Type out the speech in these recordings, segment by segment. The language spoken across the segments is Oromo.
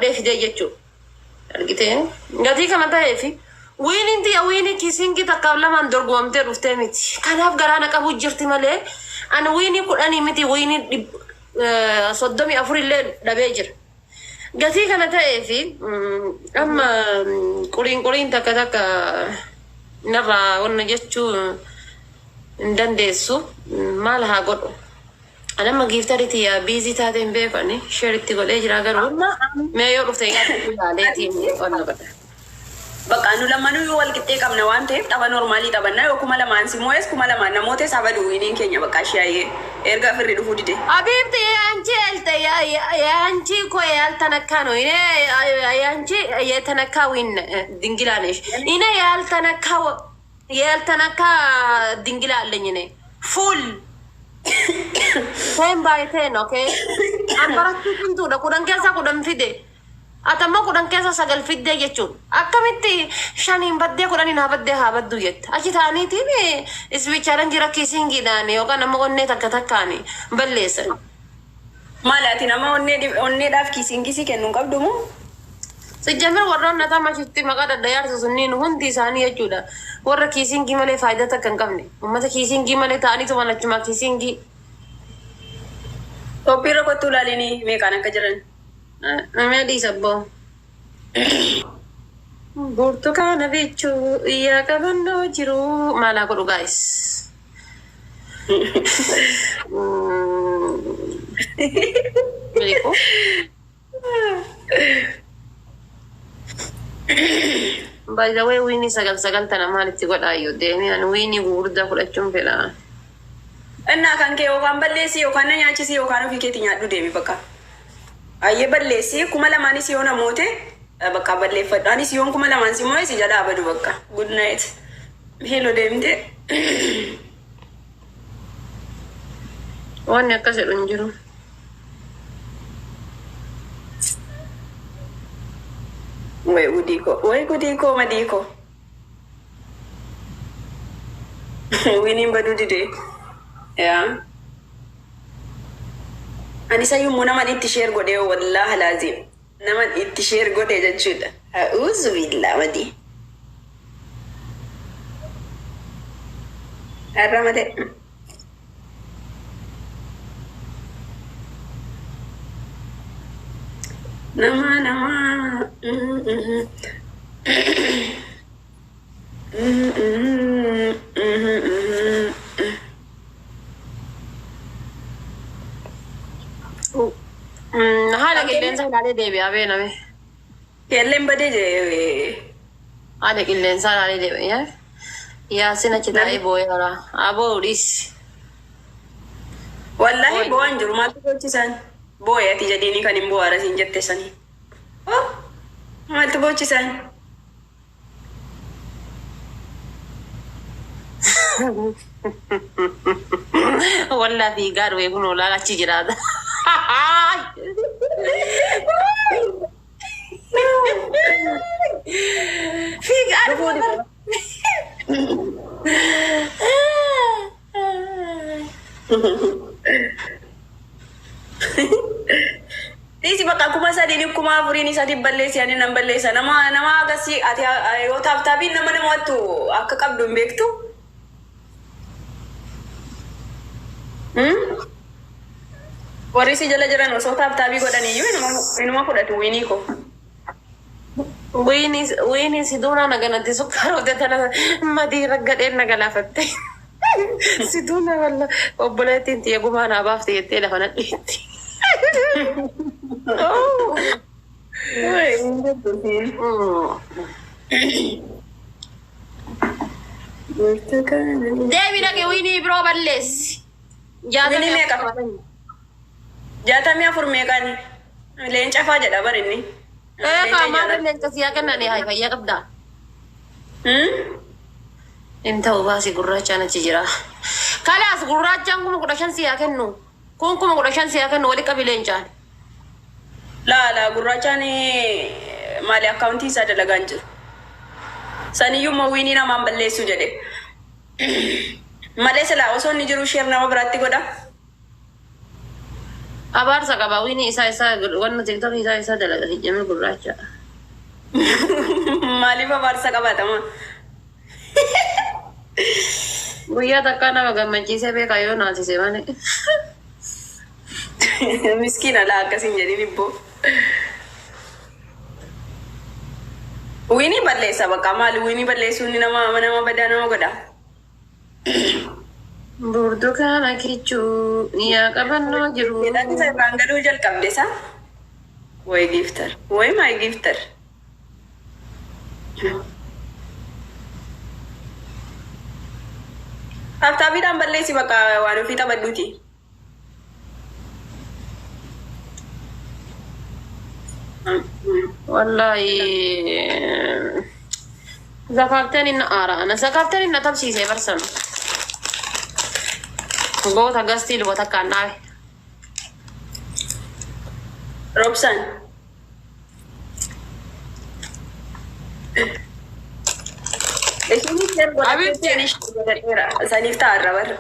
godhee fidee jechuudha. Argitee gatii kana ta'eefi wiiniin tiyya wiinii kissing takkaaf lamaan dorgomamtee dhuftee miti. Kanaaf garaa na qabu jirti malee ani wiinii 10 miti, wiinii 34 illee dhabee jira. Gatii kana ta'eefi amma quriin quriin takka takka narraa wanna jechuu hin dandeessu. Maal haa godhu? Ani amma gifter tiyya busy taate hin beeku, ani share itti godhee jira garuu mee yoo dhufte yaada ilaaleetiin wanna godha. Bakka nu lamanuu wal qixxee qabna waan ta'eef tapha normal taphannaa. Yoo 2000 si moo'es, 2000 namoota isaa badu winiin keenya bakka ishiyaayee erga firri dhufuu dide. حبيبتي አንቺ የአንቺ እኮ ያልተነካ ነው። እኔ የአንቺ የተነካ win ድንግላ ነሽ። እኔ ያልተነካ ያልተነካ ድንግላ አለኝ። እኔ full 10 by 10, okay. Ambaratti cimtuudha. 10 keessa 10 fide. Atammoo 10 keessa 9 fiddee jechuun akkamitti shaniin baddee 10n haa baddee haa badduu jette. Achi ta'aniitiin isbichaaran jira kissingiidhaan yookaan ammoo onnee takka takkaan balleessan. Maali, ati nama onneedhaaf kissing kennuu hin qabdu moo? Sijjamir warroon natama achitti maqaa daddayaarsu sunniin hundi isaanii jechuudha. Warra kissing malee faayidaa takka hin qabne. Uummata kissing malee ta'aniitu achuma kissing. Qophii irra kottuu ilaalinii meeqaan akka jiran. Namni dhiisa abboo. Burtukaana bichuu iyyaa qabannoo jiru maalaa godhu, guys? Beeku. By the way, wiinii sagal sagal tana maalitti godhaayyuu deemee ani wiinii gurguddaa fudhachuun fedha. Innaa kan kee yookaan balleessi yookaan na nyaachisi yookaan ofii keetii nyaadhu deemi bakka. Ayyee, balleessi 2000nis yoo namoote bakka balleeffadhu. Anis yoon 2000 si moo'e si jalaa badu bakka. Good night. Hello deemte. Wanni akkas jedhu hin jiru. Way gudii koo, way gudii koo, madii koo. Winiin baduu didee. Yaa. Ani isayyuu immoo naman itti share godhee, wallaahi laazim. Naman itti share godhee jechuudha. A'uuzu billaa madii. Har'a malee. Nama nama. Haala qilleensaa ilaalee deebi'aa beename. Keelleen badee jee. Haala qilleensaa ilaalee deebi'a. Yaasin achi taa'ee boo'eera. Aboo, dhiisi. Wallahi bo'aan jiru, maaltu boochisan? Boo'e ati jedhiini kan hin bo'aara siin jette sanii. Oh, maaltu boochisan? Wallaa fiigaa dhufe kun olaa achi jiraata. Fiigaa dhufe bara. Dhiisi bakka, 3000n 4000n isaatiif balleessi, ani nan balleessa. Nama nama agasii ati yoo tap tapiin nama namatti akka qabdu hin beektu. Hmm? Warri si jala jiran osoo tap tap godhan iyyuu inuma fudhatu winii koo. Wiini wiini si duunaa naganatti sukkaara hojjetana madii raggadheen na galaafatte. Si duunaa walla obboleettiin tiyya gumaa naa baafte jettee lafa nadhiitti. Oh. Hin jettu siin. Deebi dhaqe wiinii biroo balleessi. Winii 64 meeqa? Qabatanii. 64 meeqani? Leenca faa jedha bar inni. Ee Leenca qaamaa jaalladha. leenca siyaa kennanii haa fayyaa qabdaa. Hmm? Hin ta'u, baasii gurraachaan achi jira. Kalaas gurraachaan 15,000 siyaa kennu. Kun 15,000 siyaa kennu, wali qabi leencaan. Laa laa, gurraachaan maali, akkaawuntii isaa dalagaa hin jiru. Saniyyuu immoo winii namaan balleessuu jedhe. Malee silaa osoo inni jiru share nama biraatti godha. Abaarsa qaba wiinii isaa isaa wanna TikTok isaa isaa dalaga hijjamee gurraacha. Maaliif abaarsa qabaatama? Guyyaa takkaa nama gammachiisee beekaa yoo naasise malee. Miskiina laa akkas hin jedhin ibboo. Wiinii balleessa bakka maali wiinii balleessuun nama badaa nama godha. Burtukaana kichuu yaa qabannoo jiru. Jedhaan isa irraan galuu jalqabde sa? Way gifter. Way my gifter. Tap tapiidhaan balleessi bakka waan ofii taphadhuuti. Wallahi zakaafteen inni aara. Zakaafteen inni tabsiisee barsan. Goota gastii luba takkaan dhaabe. Roobsaan. Isheenis Abiibti. godhadheera. Saniif ta'a irra barra.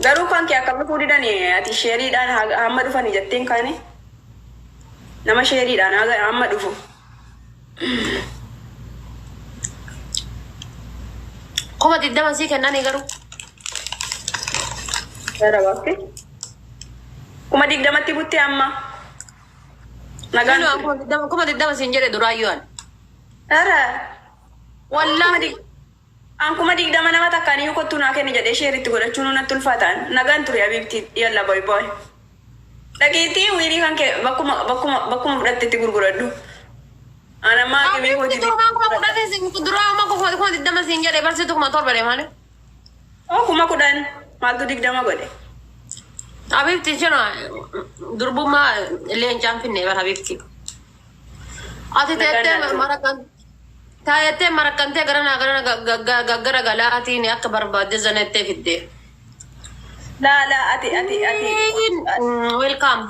Garuu kan kee akkam dhufuu didani ati sheeriidhaan hamma dhufani jetteen kaane nama sheeriidhaan hamma dhufu. 20,000 sii kennanii garuu. Gara baafte. 20,000tti buttee amma. Nagaan. 20,000 siin jedhe duraayyuu ani. Ara. Wallaahi. An 20,000 nama takkaan iyyuu kottuu naa kenni jedhee sheeritti godhachuun natti ulfaataan. Nagaan ture abiibti, yalla boy boy. Dhaqiitii wiinii kan kee bakkuma fudhattetti gurguradhu. An amma qimee Abiibti hojii. Duraa 10,000 siin duraa amma 20,000 siin jedhe barsiitu 7,000 dha malee. Oo, 10,000 maaltu 20 godhe? Abiibti jena durbummaa leencaan finne bara abiibti. Ati teettee marakan taayettee marakkantee garanaa garana gaggara galaatiin akka barbaadde zanettee fidde. Laa laa, ati Welcome.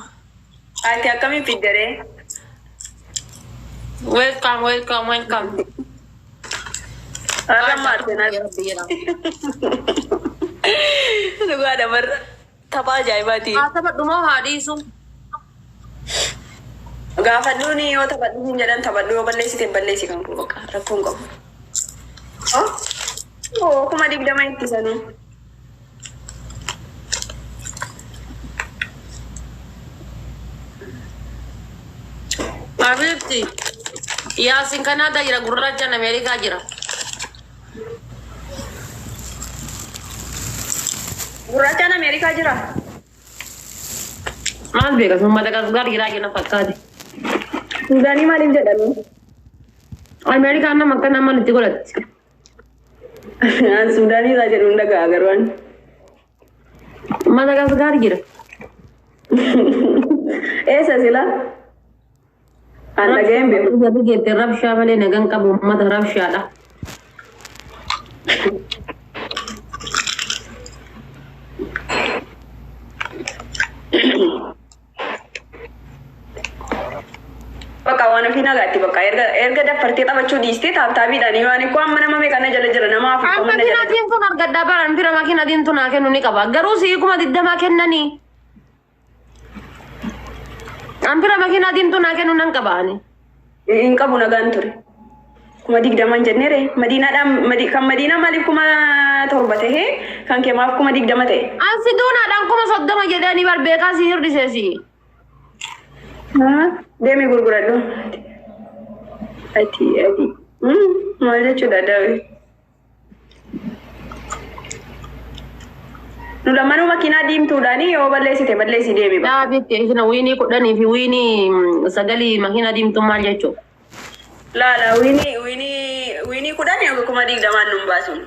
Ati akkamiin fiddaree? Welcome, welcome, welcome. Har'a maal seenaa? Dhugaadha barra. Tapha ajaa'ibaati. Haa taphadhu moo haa dhiisu? Gaafadhuun yoo taphadhu hin jedhan taphadhu, yoo balleessite balleessi, kan kun bakka rakkoon qabu. Oo, 20,000 ittisanuu. Abiibti. Yaasin Kanaadaa jira, gurraachaan Ameerikaa jira. Gurraachaan Ameerikaa jira. Maal beeka sun Madagaskar jiraa jira fakkaate. Suudaanii maaliif jedhame? Ameerikaan nama akka nama itti godhatti. An Suudaanii isaa jedhu hin dhaga'a garuu ani. Madagaskar jira. Eessa sila? An dhaga'een beeku. Gadi geette rabshaa malee nagan qabu, uummata rabshaadha. Bakka waan ofii nagaatti bakka erga daffartee taphachuu dhiistee tap tapiidhaan yoo ani koo amma nama meeqa na jala jira, nama afur An na makiina jala jira. diimtuun argadhaa baran bira makiina diimtuu naa kennu ni qaba. Garuu sii 20,000 kennanii. An bira makiina diimtuu naa kennu nan qaba ani. Hin qabu, nagaan ture. 20,000 jenneere madiinaadhaan kan madiinaa maaliif 7,000 tahee kan kee maaf 20,000 ta'e? An si duunaadhaan 30,000 jedhanii bar beekaa si hir'iseesi. Deemi gurguradhu. Ati maal jechuudha daawwi? Nu lamaanuu makiinaa diimtuudhaani yoo balleessite balleessi deemi bakka. Dhaabitti ishina wiinii 10 fi wiinii 9 makiina diimtuu maal jechuudha? Laala, wiinii 10 yookiin 20,000 nun baasun.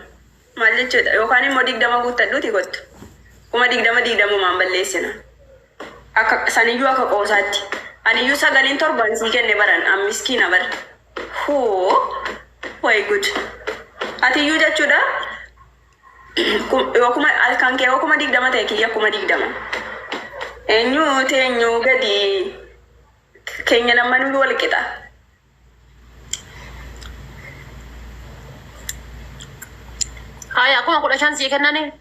Maal jechuudha? Yookaan immoo 20 guuttadhuuti kottu. 20,000 20maan balleessina. Akka saniyyuu akka qoosaatti. Aniyyuu sagaliin torban sii kenne baran an miskiina bar. Hoo, way good. Atiyyuu jechuudha. Yoo kuma kan kee yoo 20,000 ta'e kiyya 20,000. Eenyu teenyu gadi keenya lamanuu wal qixa. Haya, 15,000 sii kennanii.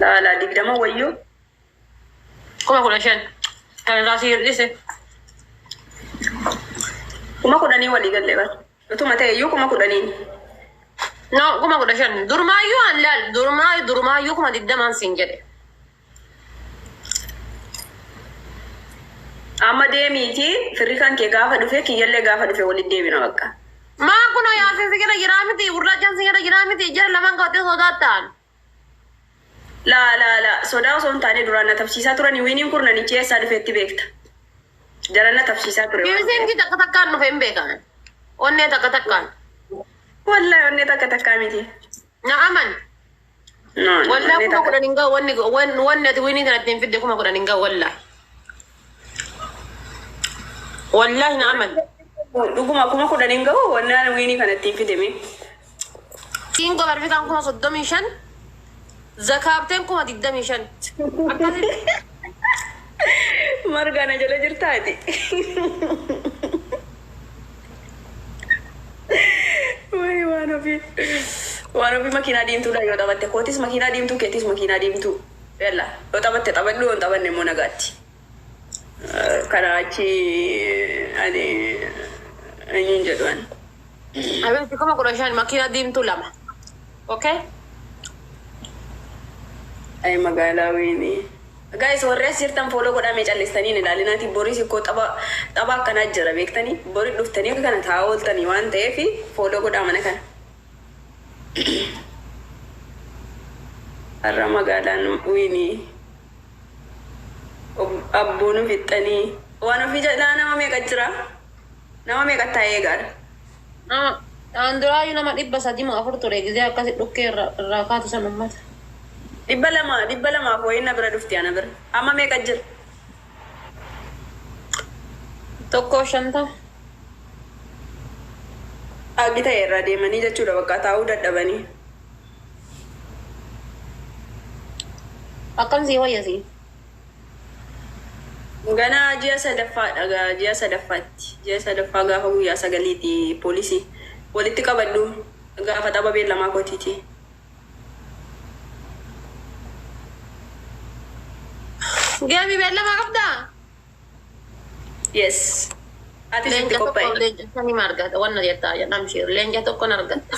Laa laa 20 wayyoo. 15,000. Kan irraa si hir'ise. 10,000 walii galle bara. Utuma ta'e iyyuu 10,000n. No, 15,000. Durumaayyuu an laal durumaayyuu 20,000n siin jedhe. Amma deemiiti firri kan kee gaafa dhufe kiyyallee gaafa dhufe walitti deebina bakka. Maa kun yaasin si jala jiraa miti, gurraachaan si jala jiraa miti, jara lamaan qabattee sodaattaan. Laa laa laa sodaa osoo hin taane duraan na tabsiisaa turani wiiniin kurnanichi eessaa dhufeetti beekta. Jaran na tabsiisaa ture waan ta'eef. Kiisingi takka takkaan dhufe hin beekan. Onnee takka takkaan. Wallahi onnee takka takkaa miti. Na aman. No no Wallaa onnee kuma takka. kudhan hin gahu wanni ati wiinii kana ittiin fidde 10,000 hin gahu wallaahi. Wallaahi na aman. Dhuguma 10,000 hin gahu wanni ani wiinii kana ittiin fideme. Kiingoo barfikaan 35,000. Zakaabteen 25,000. Akkasitti. Margaa na jala jirtaati. Wayi waan ofii. Waan ofii makiinaa diimtuudha yoo taphatte kootis makiinaa diimtuu keetis makiinaa diimtuu. Yalla yoo taphatte taphadhu yoo hin taphanne immoo nagaatti. Kana achi ani eenyuun jedhu ani. Abeeti 15,000 makiinaa diimtuu lama. Okay? Ay magaalaa wiinii. Guys warri as jirtan follow godhamee callistanii hin ilaalinaati. Boris ikkoo tapha tapha akkanaa jira beektanii. Bori dhuftanii akka kana taa'aa ooltanii waan ta'eef follow godhaa mana kana. Har'a magaalaan wiinii. Abboon fixxanii. Waan ofii jalaa nama meeqa jira? Nama meeqa taa'ee eegaadha? Aan duraayyuu nama 300 moo afur ture gizee akkasi dhukkee irraa kaatu san ummata. 200 200f wayiin na bira dhufti ana bira. Amma meeqa jira? 150. Agi ta'e irraa deemanii jechuudha bakka taa'uu dadhabanii. Akkam sii wayya sii? Ganaa ji'a sadaffaadha gaa ji'a sadaffaatti. Ji'a sadaffaa gaafa guyyaa sagaliiti poolisii. Walitti qabadhu gaafa tapha beellamaa kootiiti. Geemii beellamaa qabdaa? Yes. Atis itti Leenca tokko qophaa'i. leenca shanii ma argata wanna jettaa jedham shiir leenca tokkon argatta.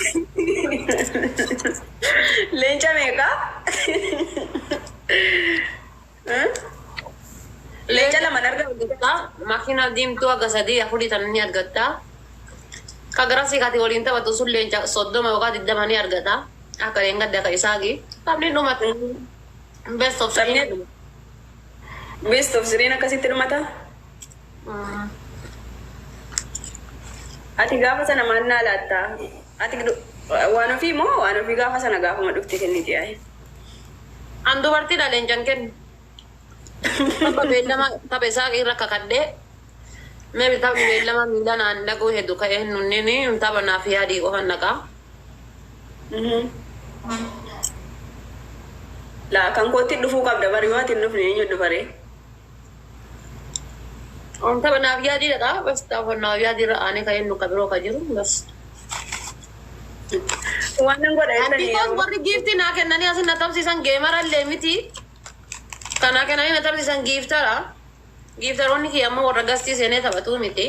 Leenca meeqa? Leenca lama argata. Argatta makiina diimtuu haga sadii afurii tan ni argatta. Ka garasii kati waliin taphatu sun leenca 30 yookaan 20 ni argata. Akka leengadde akka isaagi. Taphni dhumate. Best of three. Taphni best of three akkasitti dhumata? Ati gaafa sana maal naa laatta? Ati waan ofii moo waan ofii gaafa sana gaafuma dhufte kenniti yaa'e? An dubartiidha leencan kennu. Tapha beellama tapha isaa irra kakadhee. Maybe taphni beellama miila naan dhaquu hedduu ka'ee nunnini tapha naaf yaadii qofan dhaqaa. Laa kan kootti dhufuu qabda bari yoo ati hin dhufne eenyu dhufaree? Tapha naaf yaadii dhaqaa bas tapha naaf yaadii irra aanee ka'ee nu kabiroo ka jiru bas. Waan nan godha jettanii Because yeroo warri giiftii naa kennanii asin na tapsiisan geemarallee miti. Kan naa kennanii na tapsiisan giiftara. Giiftaroonni kiyya ammoo warra gastii seenee taphatuu miti.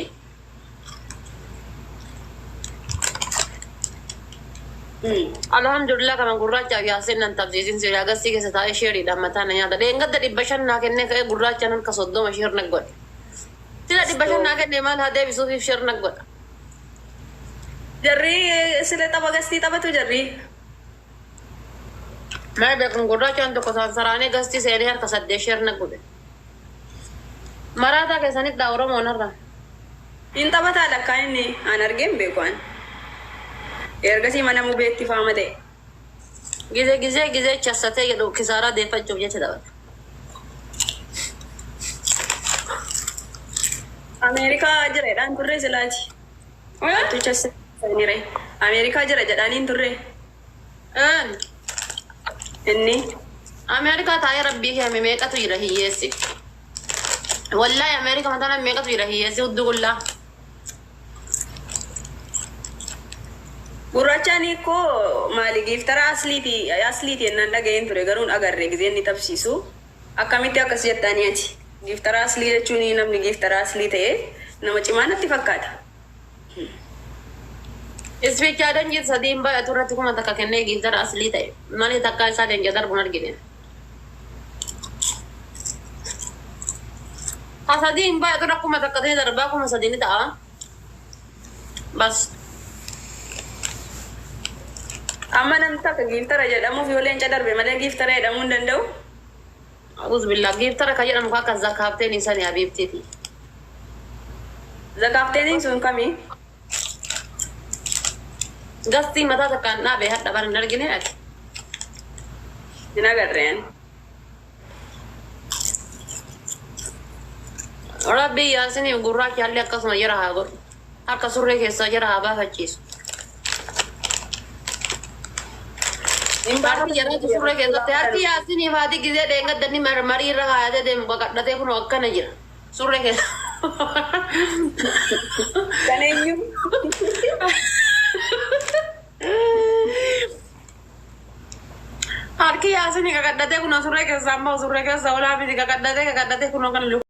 Alhamdulillah kanan gurraachaaf yaaseen nan tapsiisin silaa gastii keessa taa'ee sheeriidhaan mataa na nyaata. Dheengadda 500 naa kennee ka'ee gurraachaan harka 30 sheer na godhe. Sila 500 naa kennee maal haa deebisuufiif sheer na godha. Jarri sila tapha gastii taphatu jarri. Maal beekan gurraachaan tokko saansaraanee gastii seenee harka 8 sheer na godhe. Maraataa keessanitti dha Oromoon har'a. Hin taphataa lakkaan inni an argeen beeku an. Ergasii mana mubeetti faama ta'e. Gizee gizee gizee chassatee jedhu kisaaraa deeffachuuf jecha taphata. Ameerikaa jira jedhaan turre silaati. Attu chassatee Ameerikaa jira jedhaaniin turre. Inni. Ameerikaa taa'ee rabbii kee meeqatu jira hiyyeessi. Wallaahi Ameerikaa mataa meeqatu jira hiyyeessi hudduu qullaa. Gurraachaan koo maali giiftara asliiti asliiti jennaan dhaga'een ture garuu hin agarre gizeen ni tabsiisu. Akkamitti akkas jettanii ati? Giiftara aslii jechuun namni giiftara aslii ta'e nama cimaa natti fakkaata. Ispeechaadhaan jiru sadiin baay'atu irratti 1000 kennee giiftara aslii ta'e. Malee takkaa isaa leenca darbuun argine. Ha sadiin baay'atu irra 1000 ta'e darbaa 3000 ni ta'a. Bas. Amma namni takka giiftara jedhamuuf yoo leenca darbe malee giiftara jedhamuu hin danda'u. A'uuzu billah giiftara kan jedhamu akka zakaafteen isanii habiibtiiti. Zakaafteeniin sun kamii? Gastii mataa takkaan dhaabee hadha bara hin argine ati. Hin agarreen. Rabbi yaasiniif gurraacha illee akkasuma jara haa godhu. Harka surree keessaa jara haa baafachiisu. Hin Harki jaraatu surree keessatti harki yaasiniif haati gizee dheengaddanni marii irra kaayatee deemu qaqadhatee kunoo akkana jira. Surree keessa. Kan eenyu? Harki yaasinii qaqadhatee kunoo surree keessaa ammoo surree keessa olaa miti qaqadhatee qaqadhatee kunoo kana.